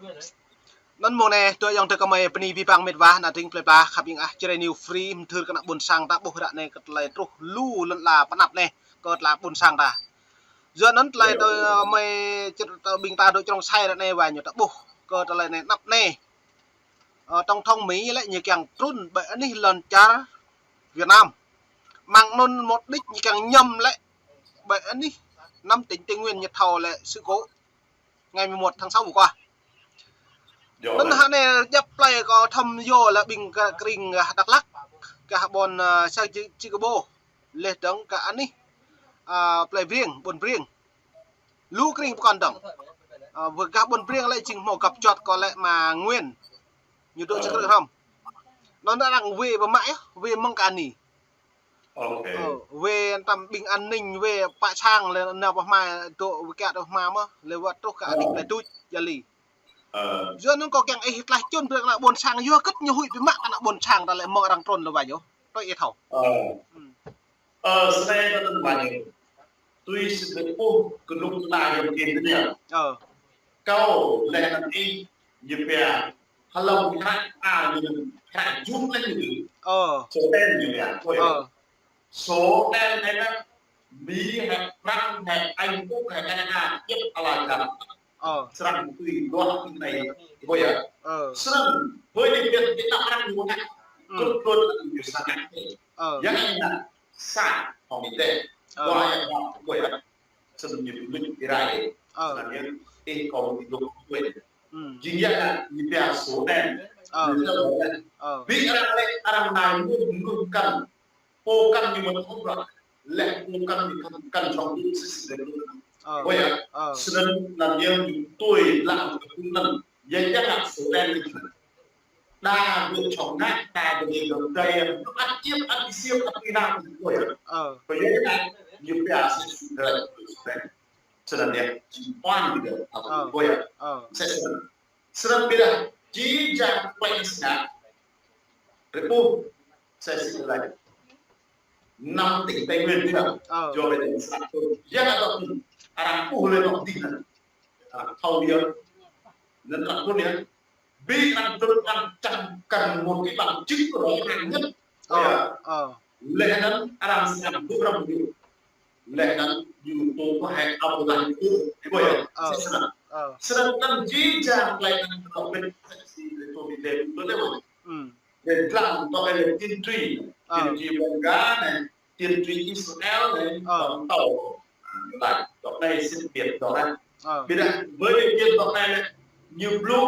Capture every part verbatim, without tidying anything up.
Anŭn mơ̆ng anai, tui ayŏng adơi kơmơi bơni abih bang mĕt wa, ană tring plơi pla, khăp ƀing ah, Jrai New Free, mơthưr kơ ană ƀôn sang ta ƀuh ră anai kơ tơlơi truh lu lŏn ala pơanăp anai, kơ tơlơi ƀôn sang ta. Yua anŭn tơlơi tơ mơi čơt tơ ƀing ta dŏ črông sai ră anai wa ñu ta ƀuh, kơ tơlơi anai anăp anai. Ơ, tổng thống Mỹ lĕ ñu kiăng trŭn ƀơi anih lŏn čar Việt Nam. Mơ̆ng anŭn mục đích ñu kiăng ñăm lĕ ƀơi anih năm tỉnh Tây Nguyên ñu thâo lĕ sự cố ngày mười một tháng sáu vừa qua. Anŭn hă anai djăp plơi kơ thăm yua lĕ ƀing kơ krĭng gah Dak Lak, gah ƀôn, ơ, sa Chi-, Chicago, leh dơ̆ng kơ anih, ơ, plơi Briêng, ƀôn Briêng. Lu krĭng pơkŏn dơ̆ng. Ơ, wơ̆t gah ƀôn Briêng lĕ jing hmâo găp juăt kơ lĕ Ma Nguyên. Ñu dŏ čơkrư̆ hrŏm. Anŭn arăng wai pơmă yơh, wai mơ̆ng kơ anih. Ơ, wai tăm ƀing an ninh, wai pă sang lĕ nao pơ hma dŏ wai kiăt pơ hma mơ̆, lĕ wơ̆t truh kơ anih plơi Tuč, Yali. Yua anŭn kâo kiăng ih tlaih čun brơi kơ ană ƀôn sang, yua hơget ñu huĭ pơmă kơ ană ƀôn sang ta lĕ mơ̆ng arăng trŭn lĕ wa yơh. Tui ih thâo. Ơ, snei kơ anŭn wa yơh. Tui si ƀuh kơnuk kơna yơh kơ anai. Ơ. Kâo lĕ anăn ih, ñu pia, hlăm hră a ñu, hră jum lĕ ñu. Ơ. Số đen ñu pia, ôi. Ơ. Số đen anai nă, Mỹ, hay Prăng, hay Anh, Úc, hay Canada, djăp ala čar. Ơ. Srăng tui dua anai, ôi yơh. Ơ. Srăng, ôi anai biă, biă ta Prăng ñu ngă. Kơt kơt ñu sa ngă. Ơ. Yang anai nă, sa, hŏng ih tĕ. Ơ. Dua yang hŏng, ôi yơh. Srăng ñu tui ih rai. Ơ. Srăng ñu ih kâo ih dŏ ih. Jing yơh ană ñu pia số đen. Ơ. Ñu pia số đen. Ơ. Ƀing arăng lĕ, arăng nai mŭt mŭt kăn. Pô kăn ñu mŭt hŏng ră. Lĕ pô kăn ñu kăn, kăn jŏng ñu sĭ sĭ đen. Ơ. Ôi yơh. Ơ. Snăn anăn yơh ñu tui lăng kơ anăn. Yơh yơh ană số đen ñu. Đa ƀu čŏng ngă, đa ƀu djơ̆ gơ̆ dai, ăt iĕm, ăt isiêm, ăt ina, ƀu djơ̆. Ơ. Ƀu djơ̆ ngă, ñu pia sĭ sĭ dai, sĭ dai. Snăn yơh, jing oan ƀu djơ̆, ăt ƀu djơ̆. Ơ. Sĭ sĭ. Snăn ƀiădah, jih jang plei anai ngă. Rơpuh, sĭ sĭ dai. Năm tỉnh Tây Nguyên ƀiădah. Ơ. Jua ƀiădah sĭ sĭ. Yua kơ anŭn, arăng ƀuh lĕ anŏ dih anŭn. Arăng thâo yơh. Anŭn arăng ƀuh yơh. Ƀing arăng trŭn arăng čang kăn một cái bằng chứng rõ ràng nhất. Ơ, ơ. Leh anŭn arăng srăng ƀuh arăng ƀuh. Leh anŭn ñu tŭ kơ hai ăp lăng ñu tŭ. Ơ, ơ. Snăn. Ơ. Snăn anŭn jih jang plei anŭn kơ ƀing sĭ sĭ lĕ tŭ ƀing lĕ tŭ lĕ. Ơ. Lĕ dlăng tŏ lĕ tiên tri. Ơ. Tiên tri Benga anai. Tiên tri Israel anai, ơ, tŏ tâo. Lĕ, tŏ anai sĭt biăt tŏ anai. Ơ. Ƀiădah, ƀơi lĕ biăt tŏ anai lĕ, ñu blŭ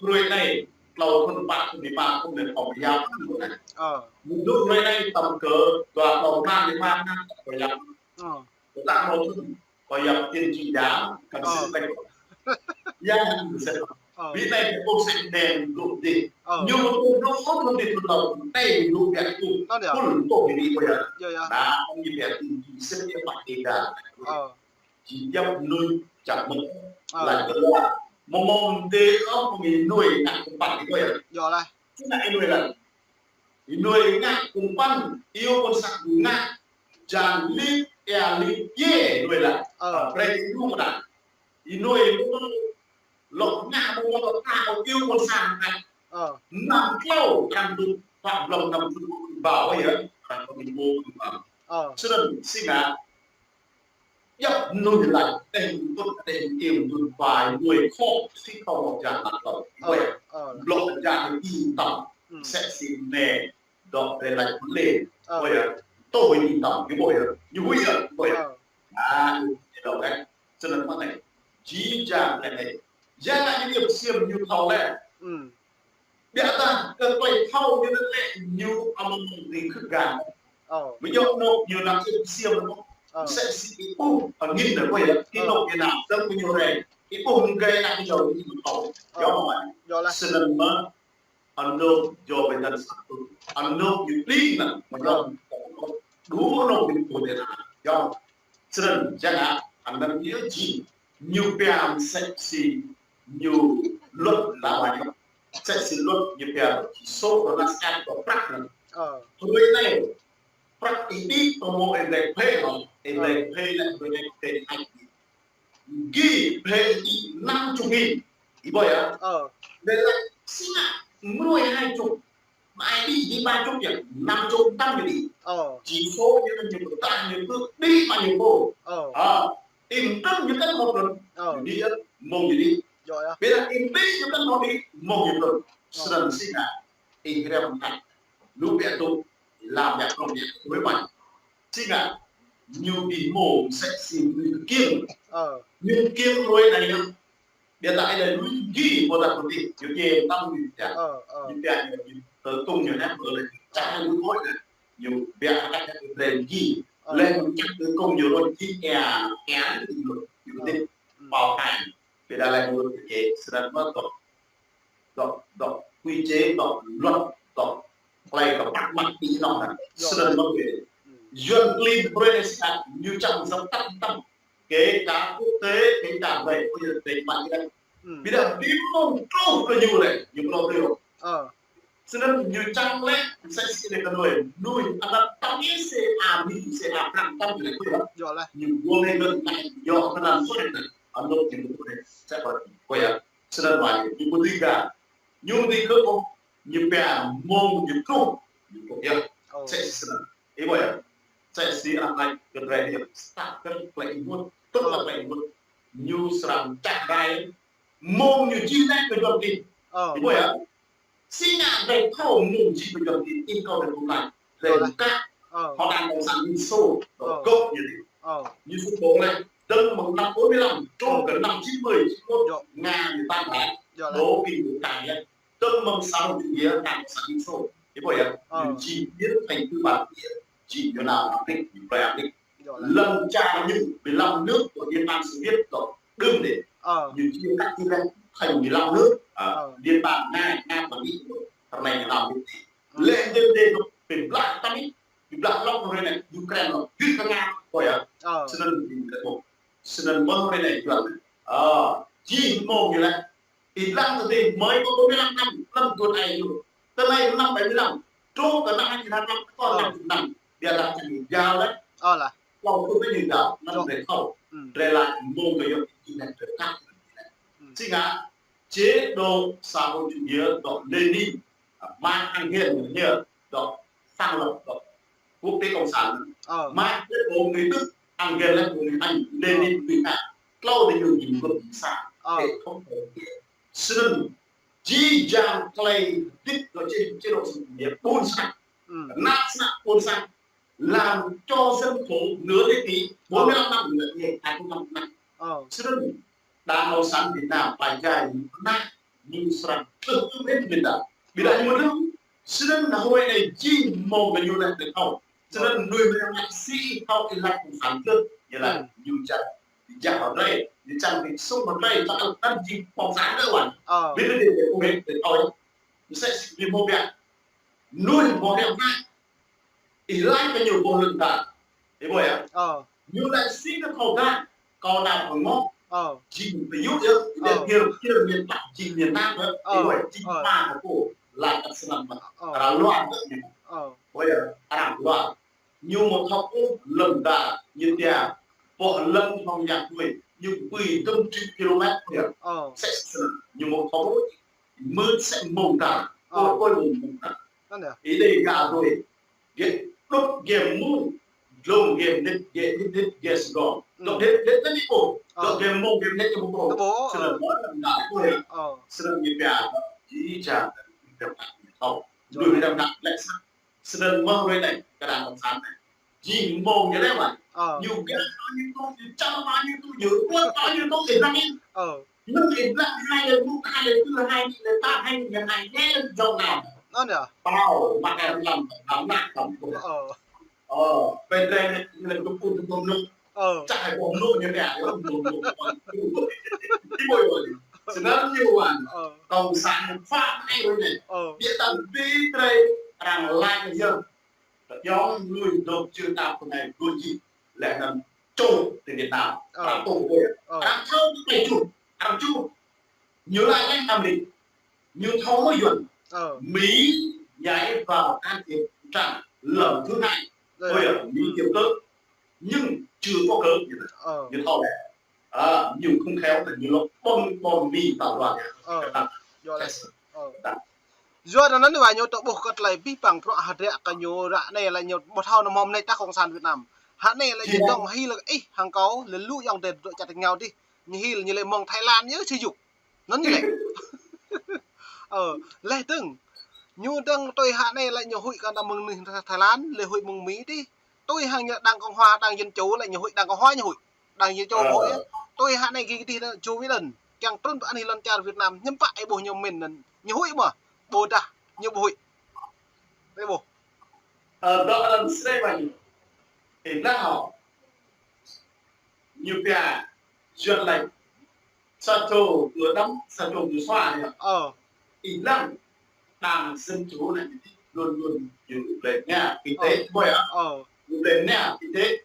hruê anai, tlâo thŭn pă thŭn lima thŭn anai, hŏng yap thŭn anai. Ơ. Ñu blŭ hruê anai tăm kơ dua tlâo mlan lima mlan, hŏng yap. Ơ. Tơdah tlâo thŭn, Ơ, yap tiên tri giả, kăn sĭt lĕ. Yang hăng sĭt. Ơ. Ƀing anai kơ ƀuh sĭt đen gơ̆ dih. Ơ. Ñu mŭt ƀuh ƀuh ƀuh dih ƀuh tâo, tơl ƀuh biă ƀuh. Anŭn yơh. Ƀuh ƀuh dih ƀuh yơh. Yơh, yơh. Đa, ñu biă dih, dih sĭt biă pă dih đa. Ơ. Jing yap nuih čang mơ̆n. Ơ. Laĭ kơ dua. Mơ̆ng mơ̆ng dih ôh, mơ̆ng ih nuih ngă kơpăn dih ƀuh yơh. Yơh lah. Ču ngă ih nuih lah. Ih nuih ngă kơpăn, iâu ƀôn sang ngă, jang lip, ia lip, yê, nuih lah. Ơ. Ơ, brei ih nuih mơ̆n. Ih nuih mơ̆n, lŏ ngă mơ̆n, lŏ ngă mơ̆n, iâu ƀôn sang ngă. Ơ. Năm tlâo, năm thŭn, pă blŏng năm thŭn, ba, ơ, yơh, năm thŭn, ba. Ơ. Snăn, si ngă, Yap nuih laih, tơl tŭt, tơl iâu, tŭt bai, nuih khŏm, si kâo mơ̆ jang lăk kâo. Ơ, ơ. Blŏng jang iâu tăm, sĕ si nê, dŏ tơl laih pơlê. Ơ. Ƀuh yơh, tui iâu tăm, ñu ƀuh yơh, ñu huĭ yơh, ƀuh yơh. Ơ. Ơ, ñu dŏ leh, snăn mơ̆n anai. Jih jang leh anai. Yang anai ñu iâu pơsiêm ñu thâo leh. Ơ. Biă dah kơ klei thâo ñu anŭn lĕ ñu amăng ring khư gan. Ơ. Mơ̆ ñu anŭn ñu nao ƀu siam anŭn. Ơ. Msĕ si ih ƀuh angĭn anŭn ƀuh yơh. Ih anŭn ñu nao dơ̆ng mơ̆ ñu rai. Ih ƀuh mơ̆ng gai nao ñu ñu thâo. Ơ. Yơh mơ̆. Yơh lah. Snăn mơ̆ anŭn yơh ƀing ta sat tŭ. Anŭn ñu đing anŭn mơ̆ yơh. Ơ. Đu anŭn ñu ƀuh đe nao. Yơh. Snăn jang ah, anŭn ñu jing ñu pia msĕ si ñu luật lama ñu. Msĕ si luật ñu pia số đó là sẽ có prăk anŭn. Ơ. Hruê anai, prăk ih đĭ pơmô ih lĕ phe anŭn, ih lĕ phe lĕ hruê anai phe ih đĭ. Gih phe ih đĭ năm chục nghìn. Ih ƀuh yơh. Ơ. Lĕ lĕ, si ngă, mrô hai chục, mă ai đĭ, đĭ ba chục yơh, năm chục, năm chục đĭ. Ơ. Chỉ số ñu anŭn ñu pơtă ñu kơ đĭ mă ñu pô. Ơ. Ơ. Ih tơm ñu kăn hŏ pơtrŭn. Ơ. Ñu đĭ yơh, mơ̆ng ñu đĭ. Yơh yơh. Ƀiădah ih đĭ ñu kăn hŏ đĭ, mơ̆ng ñu pơtrŭn. Ơ. Snăn si ngă, ih rem mă. Lu biă tŭ, lam biă krong biă, tui mă. Si ngă, ñu ƀu hmâo mơsĕ si ñu kiêng. Ơ. Ñu kiêng ruai anai yơh. Biă ta ai đa lui gih, ƀôdah pơtih, ñu kiêng tăng lui biă. Ơ, ơ. Ñu biă ñu, ñu tơ kông ñu nĕ, ƀơ lĕ, čang lui ƀôdah. Ñu biă hơkăt ñu brand gih. Ơ. Lĕ ñu čang tơ kông ñu ruai gih ea, ea, ñu, ñu pơtih. Ơ. Pao hai. Biă đa lĕ ñu ruai gih, snăn mă tŏ. Dŏ, dŏ, quy chế, dŏ, luật, dŏ, klei kơ păt mă ti nŏ anŭn. Yơh. Snăn mă kơ. Ơ. Yuăn klin brơi si ngă, ñu čang djăp tăm tăm. Kể cả quốc tế, kể cả vậy, bây giờ đẩy mạnh cái đấy. Ơ. Ƀiădah ƀing mơ̆ng truh kơ ñu lĕ, ñu pơlŏ tui. Ơ. Snăn ñu čang lĕ, mơsĕ si lĕ kơ nuai, nuai, anăp tăm yơh si, a, mi, si, a, prăng tăm lĕ kơ. Yơh lĕ. Ñu buông lĕ ngân hàng, yơh, kơ anŭn suốt lĕ, anŭn ñu buông lĕ, sẽ có, có yơh. Snăn mă ñu, ñu pơtih gah. Ñu pơtih kơ ƀôh, ñu pia mơ̆ng ñu truh, ñu truh yơh. Ơ. Mơsĕ si snăn. Ih ƀuh yơh. Mơsĕ si anăp laĭ kơ drei yơh. Start kơ klei ih mŭt, tŭ lăm klei ih mŭt. Ñu srăng čah rai. Mơ̆ng ñu jing lĕ kơ Yuăn klin. Ơ. Ih ƀuh yơh. Si ngă drei thâo mơ̆ng jing kơ Yuăn klin, ih kâo drei ƀu laĭ. Drei ƀu kă. Ơ. Hŏ đang cộng sản Liên Xô, ơ, gốc ñu đĭ. Ơ. Ñu sŭ ƀong lĕ, dơ̆ng mơ̆ng năm bốn mươi lăm, truh kơ năm chín mươi, chín mươi mốt, Nga ñu tan rã. Yơh lĕ. Đổ kinh của Nga yơh. Dơ̆ng mơ̆ng sa hrơi chủ nghĩa, Đảng Cộng sản Liên Xô. Ih ƀuh yơh, ơ, ñu jing biến thành tư bản chủ nghĩa, jing ñu nao Amrik, ñu plei Amrik. Yơh lĕ. Lăm čar ñu, mười lăm nước của Liên bang Xô Viết, dŏ đưm đê. Ơ. Ñu chia cắt ñu lĕ thành mười lăm nước, à, ơ, Liên bang Nga, Nga và Mỹ, thar anai ñu nao Amrik. Ơ. Lĕ đưm đê dŏ, ƀing blah tăm ih, ƀing blah lŏk rơi anai, Ukraine lŏk, gưt kơ Nga, ƀuh yơh. Ơ. Snăn ƀing kơ ƀuh. Snăn mơ̆ng rơi anai Yuăn. Ơ, jing mơ̆ng ñu lĕ. Ih lăng tơdơi, mới có bốn mươi lăm năm, năm tuần ai yơh. Tơ anai năm bảy mươi lăm, truh kơ năm hai nghìn hai mươi lăm, có, ơ, năm chục năm. Biă lăng čang ñu jao lĕ. Ơ lĕ. Hlâo kơ ñu jao, năm, ơ, drei thâo. Ơ. Drei laĭ mơ̆ng kơ yơh, ih lăng drei kă. Ơ. Si ngă, chế độ xã hội chủ nghĩa dŏ Lenin, à, Marx, Engels ñu, dŏ sáng lập, dŏ quốc tế cộng sản. Ơ. Marx thuyết phục người Đức, Engels là người Anh, Lenin, ơ, người Nga. Tlâo tơ ñu jing gốc dih sa, ơ, hệ thống. Snăn, jih jang klei dĭt dŏ chế, chế độ xã hội chủ nghĩa ƀun sang. Ơ. Nă sang ƀun sang. Làm cho dân khổ nửa thế kỷ, bốn mươi lăm năm, nửa thế kỷ, hai mươi lăm năm. Ơ. Snăn, Đảng Cộng sản Việt Nam, bài cai, nă, ñu srăng tơl tơl hết Việt Nam. Ƀiădah ñu mơ̆ tơl, snăn hrơi anai jing mơ̆ng kơ ñu lĕ tơl thâo. Snăn nuih mơ̆ anai si thâo ih lăng Cộng sản tơl, ñu lăng, ơ, ñu čang, ñu čang hŏ drei, ñu čang ƀing sung hŏ drei, čang anŭn jing Cộng sản tơl wan. Ơ. Ƀiădah ñu ƀu hĕ tơl thâo. Mơsĕ si ƀing mơ̆ biă. Nuih mơ̆ biă mă. Ih laĭ kơ ñu ƀuh lŏn ta. Ih ƀuh yơh. Ơ. Ñu laĭ si kơ thâo gah, kâo nao pơngŏ. Ơ. Jing pơyŭ yơh, ơ, ih laĭ kir, kir miền Bắc, jing miền Nam yơh. Ơ. Ih ƀuh, jing, ơ, pă kơ pô, laĭ kơ snăn mơ̆n. Ơ. Arăng luar yơh ñu. Ơ. Ƀuh yơh, arăng luar. Ñu mơ̆ thâo ôh lŏn ta, ñu tia, ƀuh lŏn hŏng yang tui, ñu ƀơi dŭm triệu kilômet yơh. Ơ. Mơsĕ snăn, ñu mơ̆ thâo ôh, mơ̆ mơsĕ mơ̆ng ta, ơ, ôh, ôh, mơ̆ng ta. Anŭn yơh. Ih đĭ gah tui. Gĕt đŭt gĕm mơ̆ng, dlông gĕm đĭt, gĕt đĭt đĭt, gĕt sgŏ. Ơ. Dŏ đĭt đĭt đĭt ƀôh. Ơ. Dŏ gĕm mơ̆ng gĕm đĭt ƀôh. Ƀôh, ơ. Snăn ƀuh lŏn ta ƀuh yơh. Ơ. Snăn ñu pia, jih jang, ñu pia, thâo. Ơ. Lui đăm đăm lĕ sa. Snăn mơ̆ng rơi anai, kơ Đảng Cộng sản anai. Jing mơ̆ng ñu lĕ mơ̆n. Ơ. Ñu gah bao nhiêu tụ, ñu čăm bao nhiêu tụ, ñu ruăt bao nhiêu tụ, ih lăng ih. Ơ. Ñu ih lăng hai lĕ, mŭt hai lĕ, tơl hai lĕ, tơl hai lĕ, hai lĕ, dŏ nao. Anŭn yơh. Pao, mă em lăng, tơl nă, tơl tơl. Ơ. Ơ, bên đây anai, ñu lĕ tơl tơl tơl nŭ. Ơ. Čang hai ƀôh nŭ ñu nĕ, yơh, nŭ, nŭ. Ih ƀuh yơh. Snăn ñu wan. Ơ. Cộng sản Pháp anai rơi anai. Ơ. Biă ta ƀing drei arăng laĭ yơh. Tơl yơh lui dŏ čư̆ ta pơnai gơ̆ jih. Lĕ anŭn čuh ti Việt Nam. Ơ. Arăng tŭ ƀuh yơh. Ơ. Arăng thâo tơl čuh. Arăng čuh. Ñu laĭ lĕ Amrik. Ñu thâo mơ̆ Yuăn. Ơ. Mỹ nhảy vào can thiệp Ukraine lần thứ hai. Ơ. Ôi giời, Mỹ tiêu cực. Nhưng chưa có cớ như thế. Ơ. Ñu thâo lĕ. Ơ, ñu không khéo là ñu lŏm bom, bom mìn tàu đoàn. Ơ, yua lĕ. Ơ. Yua anŭn wă ñu tơ ƀuh kơ tơlơi abih bang bruă hơdră kơ ñu ră anai lĕ ñu ƀu thâo nao mơ̆ng anai ta Cộng sản Việt Nam. Hă anai lĕ ñu dŏng hil ih hăng kâo lĕ lu ayŏng adơi dŏ čar tač rơngiao dih. Ñu hil ñu lĕ mơ̆ng Thái Lan yơh či yŭk. Anŭn ñu lĕ. Ơ, lĕ dơ̆ng. Ñu dơ̆ng tui hă anai lĕ ñu huĭ kơ đa mơ̆ng Thái Lan, lĕ huĭ mơ̆ng Mi dih. Tui hăng ñu Đảng Cộng Hòa, Đảng Dân Chủ lĕ ñu huĭ Đảng Cộng Hòa ñu huĭ. Đảng Dân Chủ huĭ. Tui hă anai gih dih Joe Biden. Kiăng trŭn pơ anih lŏn čar Việt Nam, hiư̆m pă ih ƀuh ñu mĭn anŭn. Ñu huĭ mơ̆. Ƀôdah ñu ƀu huĭ. Ih ƀuh. Ơ, dŏ lăm srei ƀă ñu. Ih lăng hŏ. Ñu pia, Yuan laĭ, sa čô kơ đăm, sa čô kơ sua, yơh. Ơ. Ih lăng, Đảng Dân Chủ anai, luôn luôn ñu blem ñu kinh tế, ơ, ƀơi ă. Ơ. Ñu blem ñu kinh tế.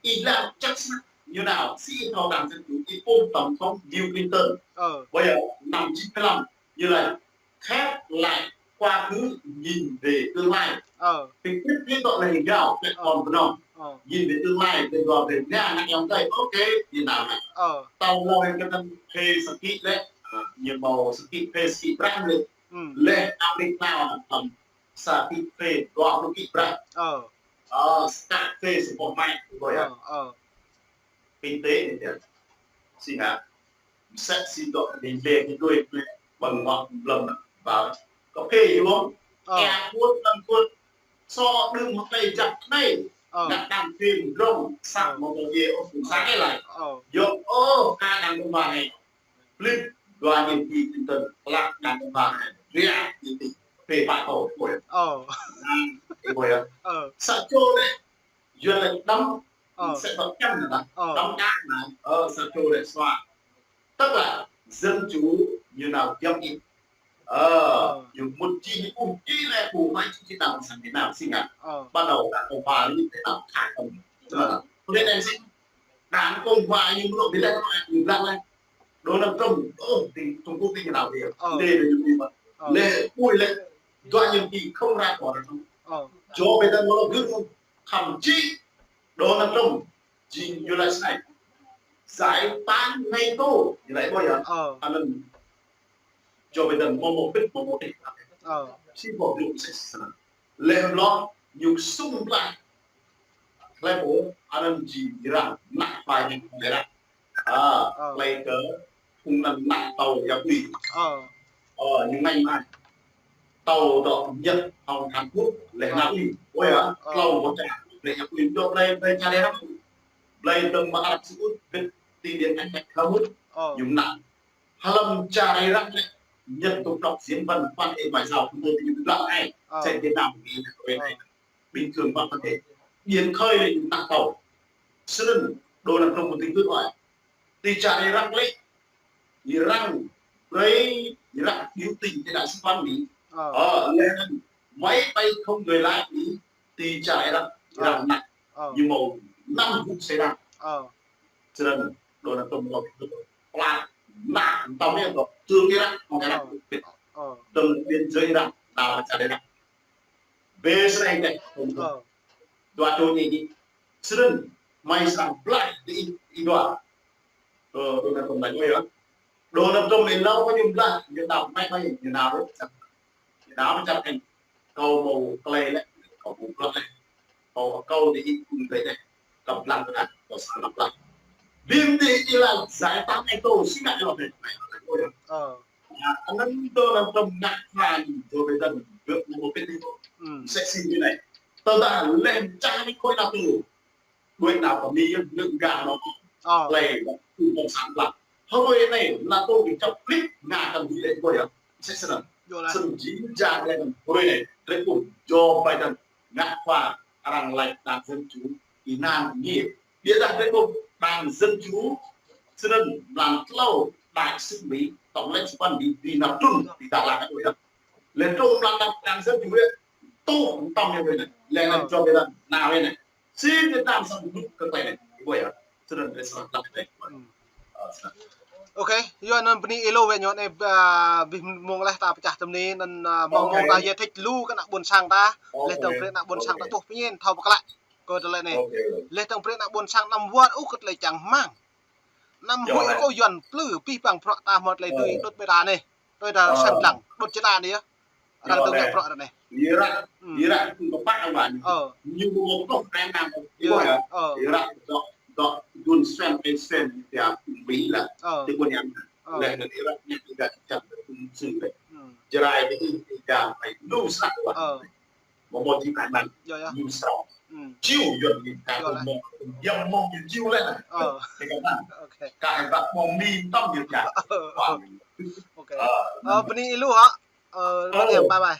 Ih lăng chắc chắn, ñu nao, sĭ thâo Đảng Dân Chủ, ih ƀuh Tổng thống Bill Clinton. Ơ. Ƀơi ă, năm chín mươi lăm, ñu laĭ, khép lại quá khứ, nhìn về tương lai. Ơ. Thì tiếp, tiếp tục là hình gạo, platform của nó. Ơ. Nhìn về tương lai, về rồi về nhà, nặng lòng tay, ok, Việt Nam này. Ơ. Tàu lo cái năm phê saki đấy, à, nhiều màu saki, phê saki brand đấy. Ừ. Leh Amerika, tầm saki phê, dua puluh ki brand. Ơ. Ơ, saki phê, support mai, rồi à. Ơ, ơ. Kinh tế này, xin hả? Msĕ si dŏ, đĭ lĕ, đĭ đuaĭ, đuaĭ, ƀơ̆ng mơ̆ng blăm, ƀă. Kơ phê yua, ơ, ea kut, lăng kut, sô đưm hơt lĕ jăk anai. Ơ. Ngă đang phim drông, săk, ơ, mô tô dê, ôh, phim săk ih laĭ. Ơ. Yua, ôh, ka đang mơ̆ng ba anai. Blip, dua nghìn ki Clinton, klă đang mơ̆ng ba anai. Ria, ih tĭ, phê pă tô, ôi. Ơ. Ih ƀuh yơh. Ơ. Sa čô lĕ, Yuan lĕ đăm, ơ, msĕ tŏ čăm anai, ơ, đăm đa anai, ơ, sa čô lĕ sua. Tức là dân chủ ñu nao giăm ih. Ơ, ơ, ñu mŭt či ñu ƀuh či lĕ ƀu mai či či nao sang Việt Nam sĭ ngă. Ơ. Ban đầu Đảng Cộng hòa ñu tĕ nao khá không. Ơ. Ơ. Cho nên em xin Đảng Cộng hòa ñu mŭt ƀiă lĕ, ñu lăng lĕ. Donald Trump, ơ, ti Trung Quốc ti ñu nao dih. Ơ. Dih ñu ƀu mŭt. Ơ. Lĕ, ui lĕ, dua nhiệm kỳ không ra khỏi Đảng Cộng. Ơ. Joe Biden mơ̆ gưt không? Thậm chí Donald Trump jing ñu laĭ snei. Giải tán NATO, ñu laĭ ƀơi ă. Ơ. Anŭn Joe Biden mơ̆ mơ̆ bĭt mơ̆ mơ̆ đih. Ơ. Sĭ ƀuh ñu sĭ sĭ. Leh lŏ ñu sum plah. Leh ƀuh, anŭn jing Iran, nă pai ñu leh. Ơ, ơ, leh kơ phung anŭn nă tâo yap ui. Ơ. Ơ, ñu ngă mai. Tâo dŏ Nhật hăng Hàn Quốc leh nă ui. Ơ. Ôi ă, ơ, klâo ƀu čang leh yap ui. Dŏ blai, blai čar Arab. Blai tơm mă Arab Saudi, bĭt ti điện Anh Hàn Quốc. Ơ. Ñu nă. Hlăm čar Arab lĕ, Nhật tŭ trŏk diễn văn, quan hệ ngoại giao, chúng tôi thì ñu lăng ai. Ơ. Sẽ Việt Nam, Mỹ, Ơ. Bình thường vẫn có thể. Biển khơi lĕ ñu nă tâo. Snăn Donald Trump mơ̆ tĭng kơ oi. Ti čar Irak lĕ, Iran brơi Irak biểu tình ti đại sứ quán Mỹ. Ơ. Ơ, leh anŭn máy bay không người lái Mỹ ti čar Irak, Irak nă. Ơ. Ñu mâo năm vụ xảy ra. Ơ. Snăn Donald Trump mơ̆ tĭng kơ oi. Pla nă tâo ñu tŏ, tướng Irak, mơ̆ng Irak. Ơ. Ơ. Tơm biên giới Irak, nao čar Irak. Bê srei kĕ, ơ, dua čô ñu dih. Snăn, mai srăng blah dih ih dua. Ơ, Donald Trump laĭ ƀơi ă. Donald Trump ih nao kơ ñu blah, ñu nao mai mai, ñu nao rơ̆k čăk. Ñu nao čăk kĕ. Kâo mâo klei lĕ, kâo mâo blah lĕ. Kâo, kâo dih ih kŭn klei lĕ. Kâo blah kơ anŭn, kâo srăng blah. Bim dih ih laĭ giải tán NATO, sĭ ngă lŏ lĕ. Ơ. Anŭn Donald Trump ngă kơ Joe Biden, gơ̆ mơ̆ pĭt ih. Msĕ si ñu anai. Tơdah leh čar anai khối NATO. Đuaĭ nao kơ Mi yơh, nước Nga nó. Ơ. Leh, Cộng sản lăng. Hrơi anai, NATO kơ čăp klip ngă kơ Mi lĕ ƀơi ă. Msĕ snăn. Yua lĕ. Snăn jing jang leh hrơi anai. Drei ƀuh Joe Biden ngă kơ arăng laĭ Đảng Dân Chủ, ih nao ngă. Ƀiădah drei ƀuh Đảng Dân Chủ, snăn mlam tlâo đại sứ Mỹ, tổng lãnh sự quán Mỹ, dih nao trŭn, dih dŏ lăng kơ ƀơi ă. Leh trŭn mlam Đảng Dân Chủ lĕ, tŭ tăm ñu ƀơi anai. Leh anŭn Joe Biden nao ƀơi anai. Sĭ Việt Nam srăng mŭt kơ klei anai, ƀơi ă. Snăn drei srăng lăng kơ klei anai. Ơ, snăn. Ok, yua anŭn bơni ih lu wĕ ñu anai, ơ, abih mông leh ta pơčah tơm anai, anŭn, ơ, mông mông ta giải thích lu kơ ană ƀôn sang ta, leh dơ̆ng brơi ană ƀôn sang ta ƀuh pơñen, thâo pơklă. Kơ tơlơi anai. Leh dơ̆ng brơi ană ƀôn sang anăm wơr ôh kơ tơlơi čang rơmang. Năm huĭ kơ Yuan plư pih păng bruă ta hmâo tơlơi tui đôt ƀơi ta anai. Tui ta sang lăng đôt čơđa anai yơh. Arăng tơngia bruă anai. Irak, Irak pun pơpă anai. Ñu mơ̆ kơh anai nang. Irak dŏ, dŏ dun sen ai sen tia pun Mi lah. Ti pun yang. Leh anŭn Irak ñu tinggal čang pun sui leh. Jrai itu tinggal ai lu sah lah. Mơ̆ mơ̆ či kơ anăn. Ñu srong. Čiu Yuan ñu kơ mơ̆. Yang mơ̆ ñu čiu leh. Ti kơ anăn. Kơ ai bă mơ̆ Mi tăm ñu kơ. Bơni ilu hă. Bye bye.